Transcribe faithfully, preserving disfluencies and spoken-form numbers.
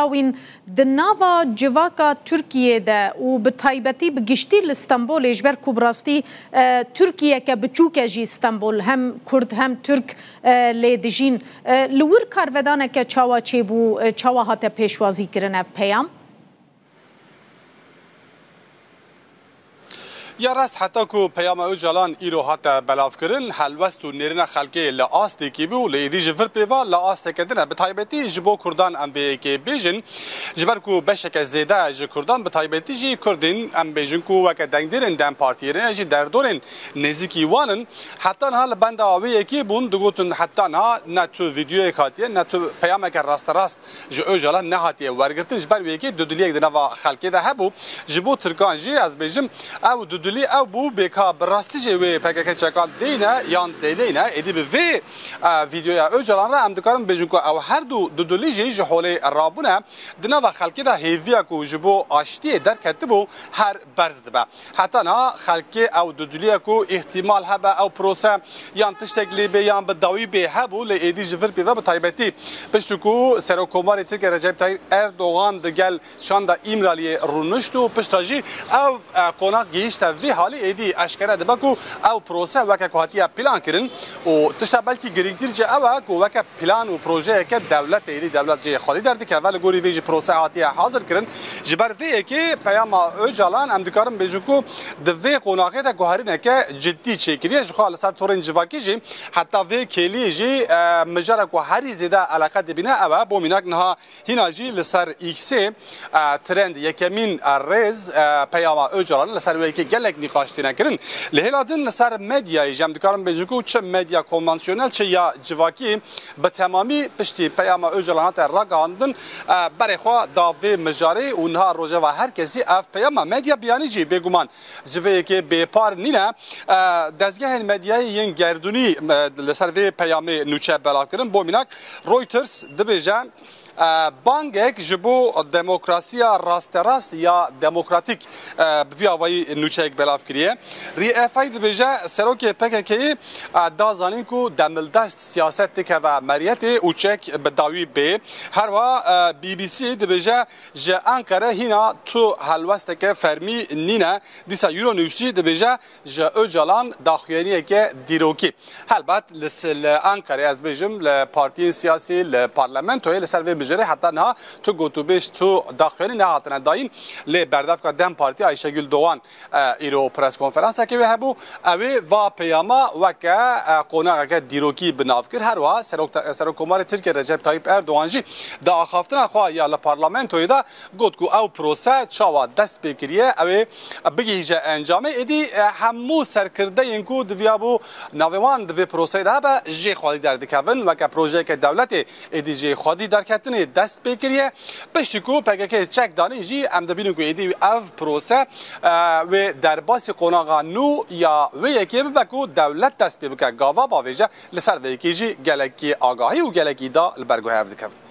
Wîn, di nava civaka Tirkiyê de û bi taybetî bi giştî li Stenbolê, ji ber ku bi rastî, e, Tirkiyeke biçûk e jî Stenbol, hem Kurd hem Tirk, e, lê dijîn. E, li wir karvedaneke çawa çêbû, e, çawa hate pêşwazî kirin ev peyam? Ya rast, heta ku peyama Ocalan îro hate belavkirin, helwest û nêrîna xelkê li astekî bû, lê êdî ji vir pê ve li asteke din e. Bi taybetî ji bo Kurdan em vê yekê bêjin, ji ber ku beşeke zêde ji Kurdan, bi taybetî jî Kurdên, em bêjin ku weke dengdêrên DEM Partiyê ne, jî derdorên nêzîkî wan in, heta niha li benda wê yekê bûn, digotin heta niha ne tu vîdeoyek hatiye, ne tu peyameke rasterast ji Ocalan nehatiye wergirtin. Ji ber wê yekê dudiliyek di nava xelkê de hebû. Ji bo Tirkan jî ez bêjim, ew dudilî ew bû, bê ka bi rastî jî wê P K K çekan deyne yan deyneyne. Êdî bi vê, e, vîdeoya Ocalan re em dikarin bêjin ku ew her du dudilî jî ji holê rabûne. Di nava xelkê de hêviya ku ji bo aştiyê derketibû her berz dibe. Heta niha xelkê ew dudilî ye ku îhtimal hebe ew prose yan tiştek lê bê yan bi dawî bê hebû, lê êdî ji vir pê ve bi taybetî piştî ku Serokkomarê Tirkiye Recep Tayyip Erdogan digel şanda Îmraliyê rûnişt û pişta jî ev, e, qonax gihîşte vî halî, êdî eşkere dibe ku ew prose weke ku hatiye plan kirin û tişta belkî girîngtir jî ew e ku weke plan û projeyeke dewletê, êdî dewlet jê xwedî derdikeve, li gorî vê jî prose hatiye hazir kirin. Ji ber vê yekê peyama Ocalan em dikarin bêjin ku di vê qonaxê de guherîneke cidî çêkiriye. Jixwe li ser torên civakî jî heta vê kêliyê jî, e, mijara ku herî zêde eleqe dibîne ew e. Bo mînak niha hîna jî li ser X-ê, e, trend yekemîn, e, rêz, e, peyama Ocalan li ser wê yekê gelek nîqaş tîne kirin. Li hêla din li ser medyayê jî em dikarin bêjin ku çi medya konvansiyonel çi ya civakî bi temamî piştî peyama Ocalan hate ragihandin, e, berê xwe da vê mijarê û niha rojeva her kesî ev peyama medya biyanî jî bêguman ji vê yekê bêpar nîne. E, dezgehên medyayê yên gerdûnî, e, li ser vê peyamê nûçe belav kirin. Bo mînak, Reuters dibêje, e, bangek ji bo demokrasiya rasterast ya demokratîk, e, bi vî avayî nûçeyek belav kiriye. Rî F A dibêje, serokê P K K'yê, e, da zanîn ku demildest siyaset dikeve meriyetê û çek bi dawî bê. Herwiha, e, B B C dibêje, ji Enqere hîna tu helwesteke fermî nîne. Dîsa Euronews jî dibêje, ji Ocalan daxuyaniyeke dîrokî. Helbet li s-, li Enqerê, ez bêjim, li partiyên siyasî, li parlamentoyê li ser vê mijarê heta niha tu gotûbêj, tu daxuyanî nehatine dayîn. Lê berdevka DEM Partî Ayşegül Doğan, e, îro preskonferansekê wê hebû. Ew ê va peyama weke, e, qonaxeke dîrokî bi nav kir. Her wiha Serok-, Serokkomarê Tirkiye Recep Tayyip Erdogan jî di axaftina xwe ya li parlamentoyê de got ku ew prose çawa dest pê kiriye, ew ê bigihîje encamê. Êdî, e, hemû serkirdeyên ku diviyabû navê wan di vê proseyê de hebe, jê xwedî derdikevin. Weke projeyeke dewletê êdî jê xwedî derketinê dest pê kiriye. Piştî ku P K K çek danî jî em dibînin ku êdî ev prose, e, wê derbasî qonaxa nû ya wê yekê bibe ku dewlet dest pê bike, gava bavêje. Li ser vê yekê jî gelekî agahî û gelekî îda li ber guhê hev dikevin.